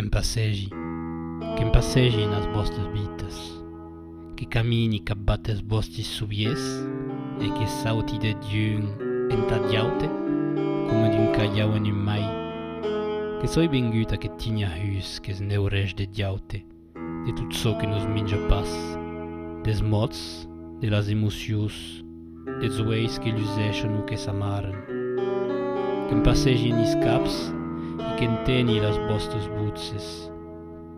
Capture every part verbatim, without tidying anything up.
Que'm passegi, que'm passegi enas vòstas vitas, que camini capvath es vòstis soviers e que sauti deth un entath aute coma d'un calhau en un mai, que soi vengut a que tinha hus qu'es neurés deth aute, de tot çò que nos minja pas, des mots, de las emocions, des uelhs que lusèchan o que s'amaran. Que'm passegi enis caps e qu'enteni las vòstas votzes,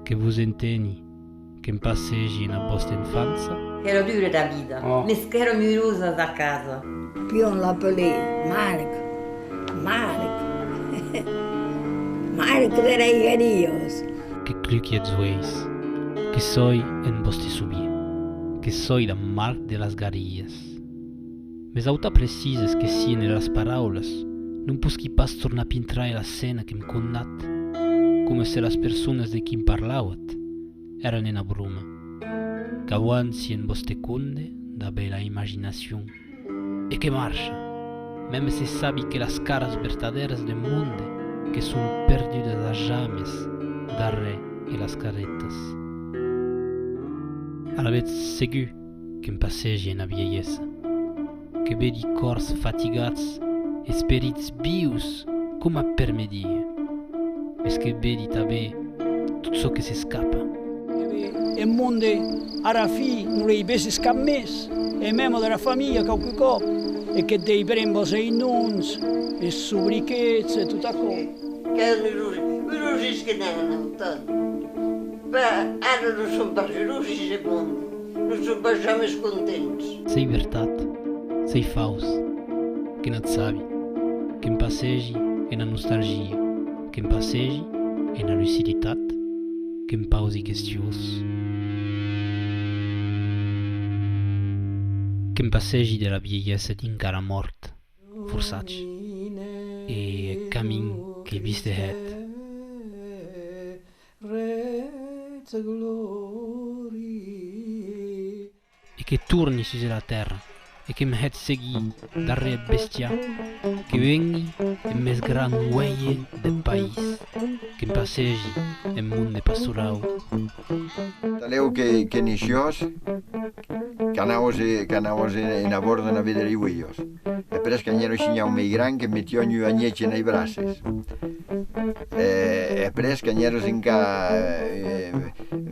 que vos enteni, que'm passegi ena vòsta enfança. Qu'èra dura la vida, mes qu'èram urosas a casa. Puis on l'appelait Marc, Marc, Marc de las Garias. Que cluqui eths uelhs, que soi en vòste sovier, que soi la Marc de las Garias. Mes autan precises que sien eras paraulas, non posqui pas tornar pintrar era scèna que'm condat, coma se las personas de qui'm parlauat èran ena broma. Qu'auanci en vòste conde dab la imaginacion. E que marcha, mème se sabi que las caras vertadèras deth monde que son perdudas a james darrèr e las caretas. Alavetz segur que'm passegi ena vielhessa, que vedi còrs fatigats, esperits vius coma per me díder, mes que vedi tanben tot çò que s'escapa. E ben, eth monde, ara fin, non les veses cap mes, e mème dera familha quauque còp, e que dei brembas e nons, e sobriquets, e tot aquò. Qu'èran urosis, urosis que n'èran autant. Ben, ara non son pas urosis, eth monde. Non son pas jamès contents. S'ei vertat, s'ei faus, que n'at sabi, que'm passegi ena nostalgia, que'm passegi ena luciditat, que'm pausi questions. Que'm passegi dera vielhessa dinc ara mòrt, forçatge, e eth camin qu'ei vist e hèt. E que torni sus era tèrra, e que'm hèt seguir darrèr eth bestiar, que vengui eth mès gran uelhèr deth país, que'm passegi en monde pastorau. Talèu que, que naissiás, qu'anaves, qu'anaves en, ena bòrda ena vedre uelhas. E après, quan èra un shinhau mei gran, que metián ua anhècha enes braces. E, e après, quan èras encara, eh,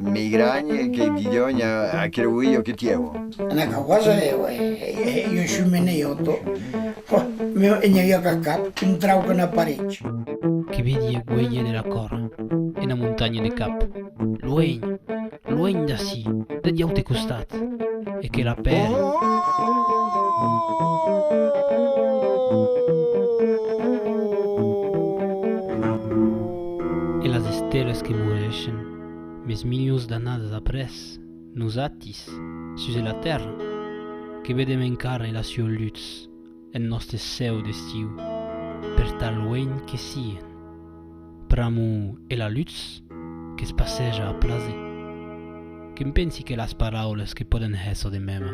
mei gran, que didián a, aquera uelha que tièva. Ena cauasa, eh, eh, eh, ua chimenèa, tot. Oh, me, e n'i avia cap cap, un trauc ena paret. Que vedi eth uelhèr dera còra, ena montanha de cap, luenh, luenh d'ací, deth aute costat, e que la pèri. E las estelas que moreishen, mes milions d'annadas après, nosati, sus era tèrra, que vedem encara era sua lutz, en nòste cèu d'estiu, per tan luenh que sien. Pr'amor e la lutz que's passeja a plaser. Que'm pensi que las paraulas que pòden hèsser de mèma,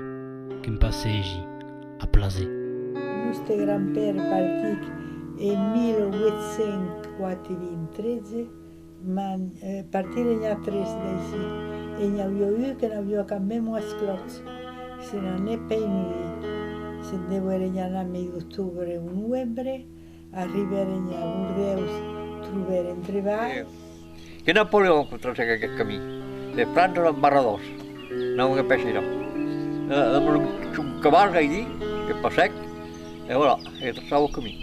que'm passegi a plaser. Nòste gran-pèr partic en mil ueit cents quate-vint-tretze, man, eh, partir n'i a tres d'aicí, e n'i aviá un que n'aviá cap mèma esclòps, se n'anèt pèi nui. Se'n deguèren anar mes d'octobre o novembre, arribèren a Bordèus, trobèren trebalh. Que Napoleon que tracèc aqueth camin, de França damb Barradòs, non que pèish era. Eh, damb son caval, gai dir, que passèc, e voilà, e traçava eth camin.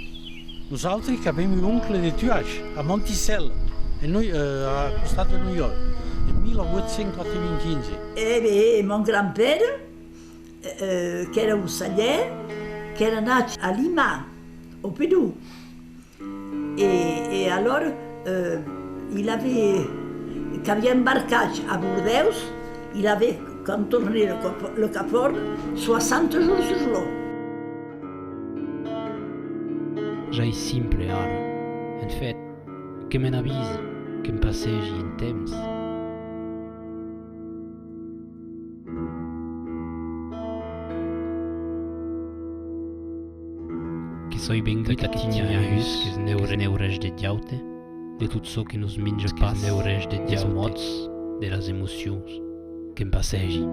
Nosauti qu'avem un oncle de Tuash, a Monticèl, en Nui-, eh, a costat de Noiòl, en mil ueit cents quate-vint-quinze. E ben, mon grand-père, eh, qu'èra ossalhèr, qu'èra anat a Lima, au Perú. E, e alors, euh, il avait, qu'aviá embarcat a Bordèus, il avait contourné le Cap, le Cap Horn soixante jours sur l'eau. Jai simple ara. En fèt, que me n'avisi, que'm passegi en temps. Que soi vengut a tinhar hus qu'es neures, neures deth aute, de tot çò que nos minja pas, qu'es mèu res de diaute, de las emocions que'm passegi.